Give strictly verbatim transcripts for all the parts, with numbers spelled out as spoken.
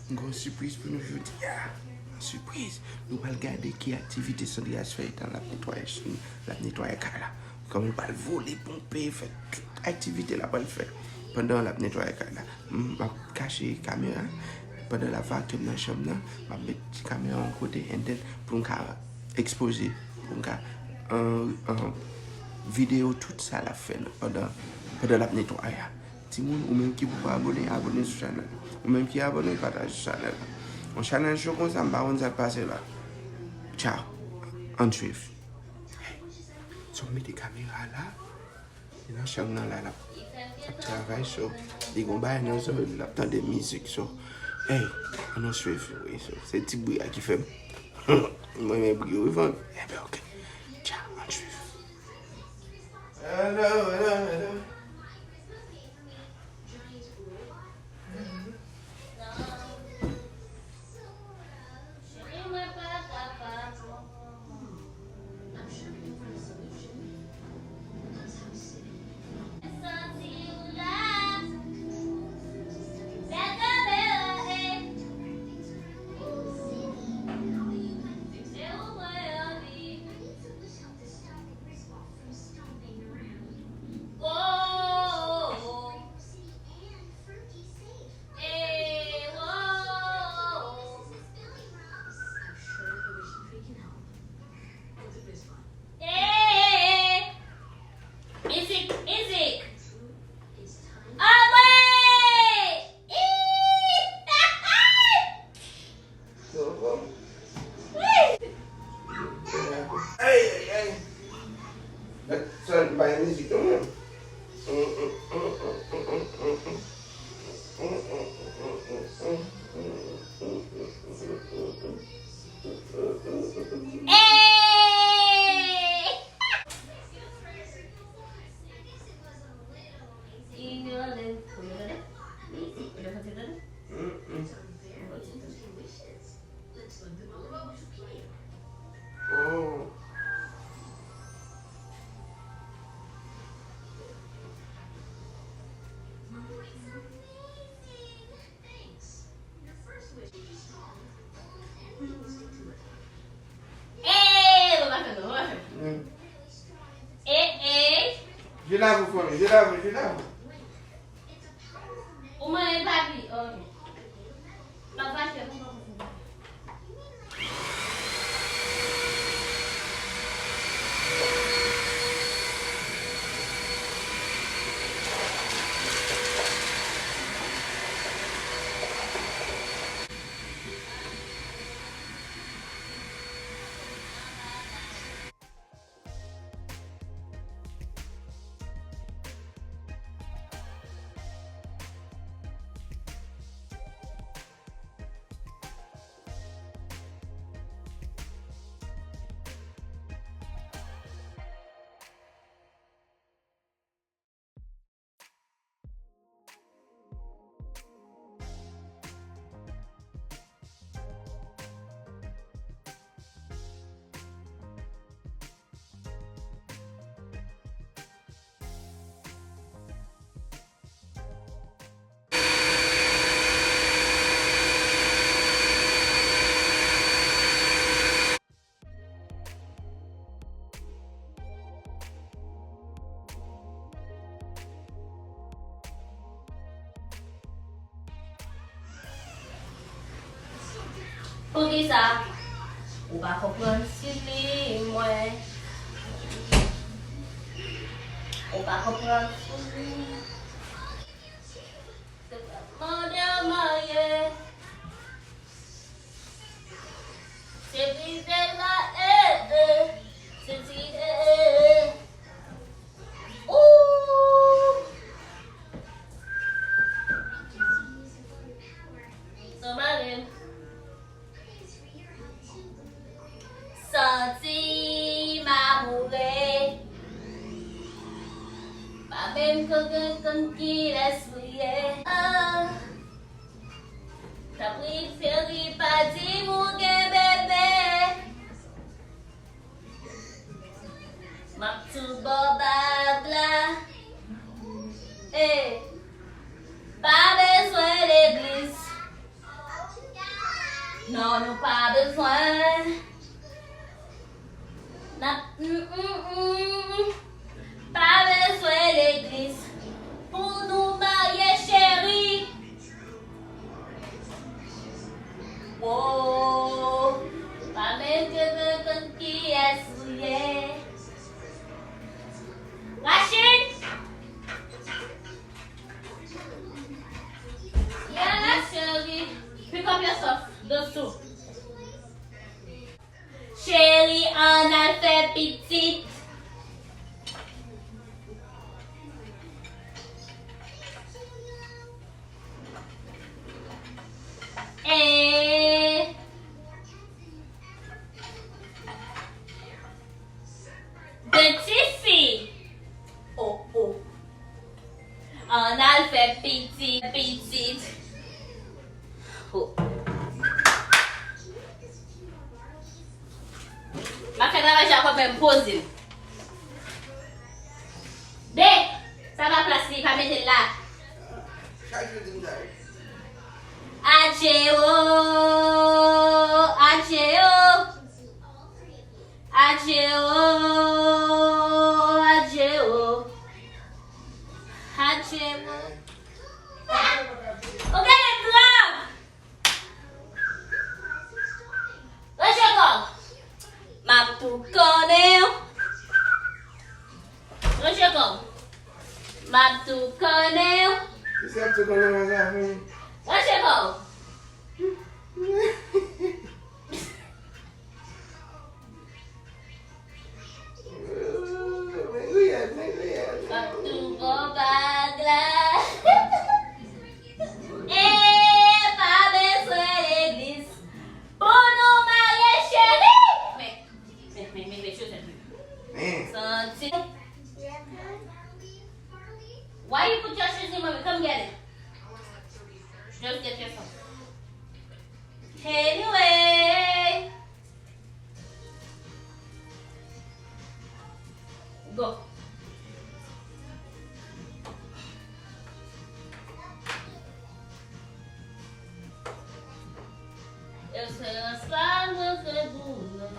M gen yon sipriz pou nou jodi a. Sipriz! Nou pral gade ki aktivite Sandrias fè etan l ap netwaye, l ap netwaye kay la. Kòman l pral vole, ponpe, fè tout aktivite l ap pral fè pandan l ap netwaye kay la. M ap kache kamera. Pandan l ap vacuum nan chanm nan, m ap met ti kamera yon kote, and then pou m ka ekspoze, pou m ka, euh, euh, videyo tout sa l ap fè nan, pandan, pandan l ap netwaye a. Timoun, ou menm ki poko abòne, abòne sou chanèl. Ou menm ki abòne, pataje chanèl la. Yon chanèl cho konsa, m pa konn sa k pase la. Tchaw. Ann swiv. So, m mete kamera la. Li nan chanm nan la, l ap, l ap travay, so, li gon bagay nan zòrèy li, l ap tande mizik, so, hey, ann swiv, wi, so, se ti bri a ki fè m, mwen renmen bri yo, wi, fanmi. Enben, ok. Tcha, ann swiv. Hello, hello, hello. Mizik, mizik. Anmwey! Ay, ay, ay. Sa bay mizik non, menm. Hey! Oh. Hey, mwen pa fè non, mwen pa fè non. Hmm. Hey, hey. Je lave ou fanmi, je lave ou, je lave ou. Ou manyen papi, ok. M ap fache pou mwen. Poukisa? Ou pa konprann si li mwen. Ou pa konprann si li. Se pa mande w marye. Se prive la, eh, eh. Se ti, eh, eh, eh. Ooh. Somebody. Santi m amoure. Pa menm konn, konn, konn kilès ou ye. Ah. Tanpri, cheri, pa di m ou gen bebe. M ap tou ba w bag la. Ey, pa bezwen legliz. Nou pa bezwen. N ap, mm, mm, mm, pa bezwen legliz pou nou marye, cheri. Wo, pa mete nan tèt kiyès ou ye. Rachid! Yeah, cheri. Pick up yourself. Those two. Cheri, ann al fè pitit. E de tifi. Oh, oh. Ann al fè pitit, pitit. Oh. M ap fè travay sa kanmenm, poze m. Be, sa pa plas li, pa mete l la. Chak jou di m sa wi. Adje o, adje o. Adje o, adje o. Adje o. Ou genlè grav. Ranje kò w. M ap tou konnen w. Ranje kò w. M ap tou konnen w. Kisa ap tou konnen w sa, fanmi? Ranje kò w. Mwen griye, mwen griye. M ap tou ba w bag la. E pa bezwen legliz pou nou marye, cheri. Men, men, men, men, men, Joseph. Men. Santi. Why you put your shoes in, mommy? Come get it. Just get your stuff. Anyway. Go. Esperans pa mwen se pou nou.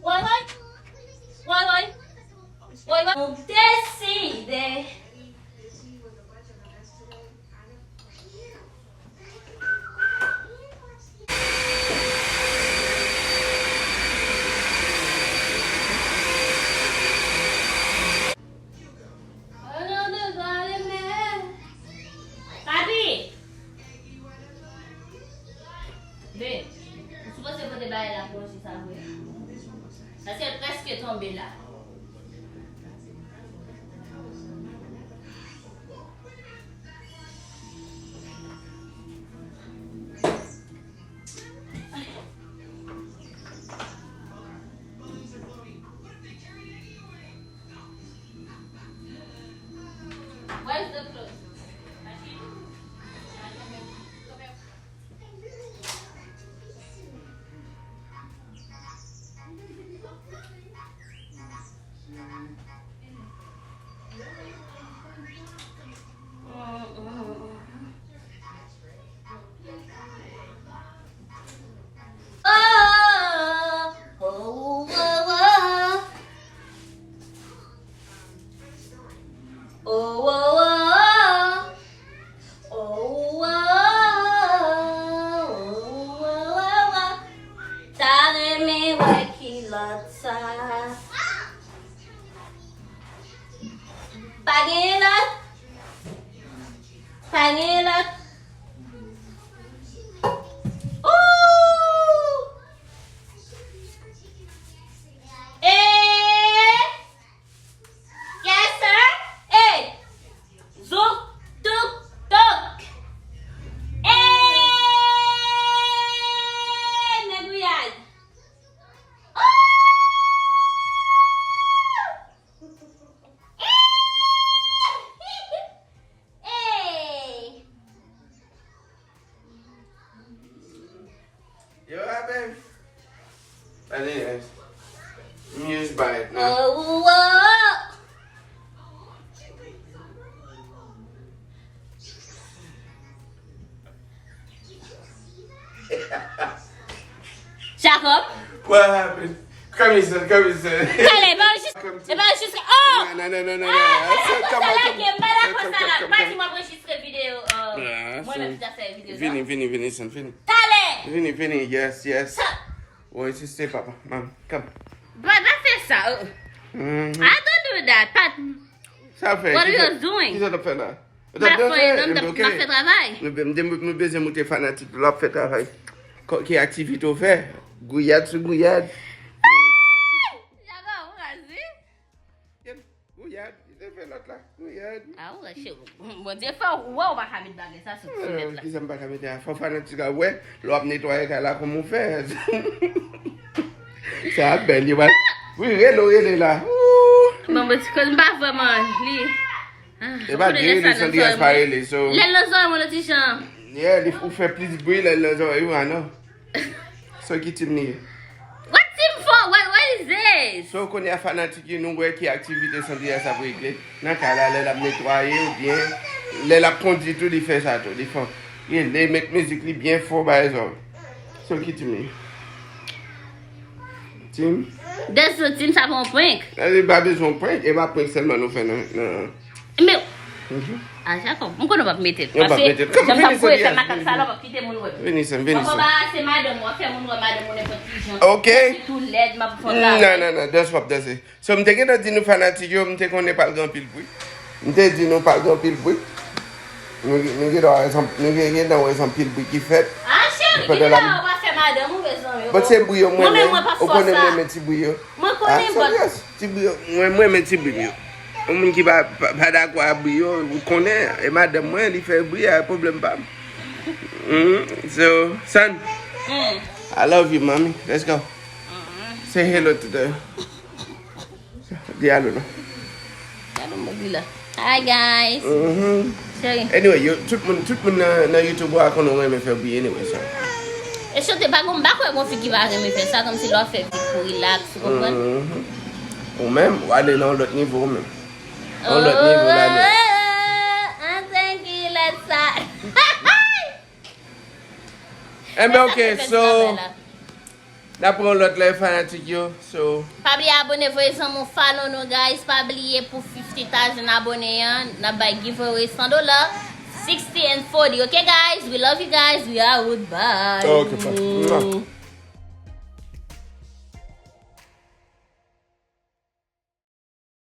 Woy, woy. Woy, woy. Woy, woy. Nou deside. Papi! Ben, ou sipoze pote bagay la pou manje sa vre. Paske l prèske tonbe la. Where's the clothes? Yo, a, babe. Anyways, m use by it now. Oh, oh. Jacob? What happened? Come here, son. Come here, son. Talè, e pa jis, e pa jis, oh! No, no, no, no, no, no. Ah, pa dakò sa la, ke m pa dakò sa la. Pa di m ap anrejistre videyo, euh, mwen menm ki ta fè videyo sa. Vini, vini, vini, son, vini. Talè! Vini, vini, yes, yes. Ou ensiste, papa. Mam, come. But pa fè sa. Uh. Mhm. I don't do that. Pat, sa fè? What are you doing? Kisa w ap fè la? M ap fè, non, m ap fè travay. Nou be-, m de-, nou bezwen moute fanatik la ap fè travay. Ki aktivite w fè? Gouyad sou gouyad. Jacob, ou raze? Gouyad, li te fè lòt la. Gouyad. Ah, ou rache. Bondye fè w wè ou pa ka met bagay sa sou, sou nèt la. Kisa m pa ka mete a? Fò fanatik la wè, lè w ap netwaye kay la, kòman w fè? Sa ap bèl, yo, wi, rele w rele la. Ooh. Bon, bon, ti koz m pa vrèman li. Ah, e pa de rele, Sandy S pa rele, so. Lè l nan zòrèy mwen, yon ti jan. Yeah, li, ou fè plis bri lè l nan zòrèy ou, a non. So, ki team li ye? What team for? What, what is this? So, kounye a fanatik yo, nou wè ki aktivite Sandy S ap regle nan kay la, lè l ap netwaye oubyen lè l ap kondui tou, li fè sa tou, li fè. Li, li met mizik li byen fò, bay zòrèy. So, ki team li ye? Team? That's the team, sa pa yon prank. E pa bezwen prank, e pa prank sèlman nou fè nan, nan. Men, a Jacob, m konnen w ap mete l. Paske jan m t ap voye fè makak sa la, w ap kite moun wè. Vini, Sam, vini, Sam. W ap anbarase madanm ou, w ap fè moun wè madanm ou nenpòt ki jan. Ok. Ou tou lèd, m ap fè w travay. Non, non, non, danse w ap danse. So, m te gentan di nou fanatik yo, m te konnen pral gen anpil bri. M te di nou pral gen anpil bri. Nou, nou gentan wè, nou gentan wè anpil bri ki fèt. Ah, cheri, depi lè ou pa fè madanm ou, mezanmi. But se bri yo m renmen. Ou konnen m renmen ti bri yo. Mwen konnen, but ti bri yo, mwen, mwen renmen ti bri yo. Yon moun ki pa, pa, pa dakò a bri yo, ou konnen, e madanm mwen, li fè bri a, pwoblèm pa m. Mhm. So, son, I love you, mommy. Let's go. Say hello to the, di alo, non. Gade yon bandi la. Hi, guys. Mhm. Cheri. Anyway, yo, tout moun, tout moun nan, nan YouTube a konnen w renmen fè bri anyway, so. E chante pa gon, m pa kwè gon fi ki pa renmen fè sa, kòmsi lè w ap fè bri pou relax, ou konprann? Mhm. Ou menm, w ale nan yon lòt nivo, ou menm. Yon lòt nivo la, men. Oh, antann ki lè sa. Enben, ok, so, n ap pran lòt lè fanatik yo, so. Pa bliye abone, voye zanmi w follow nou, guys. Pa bliye pou fifty thousand abone an, n ap bay giveaway san dola, sixty and forty. Ok, guys? We love you guys. We are out. Bye. Ok, bye.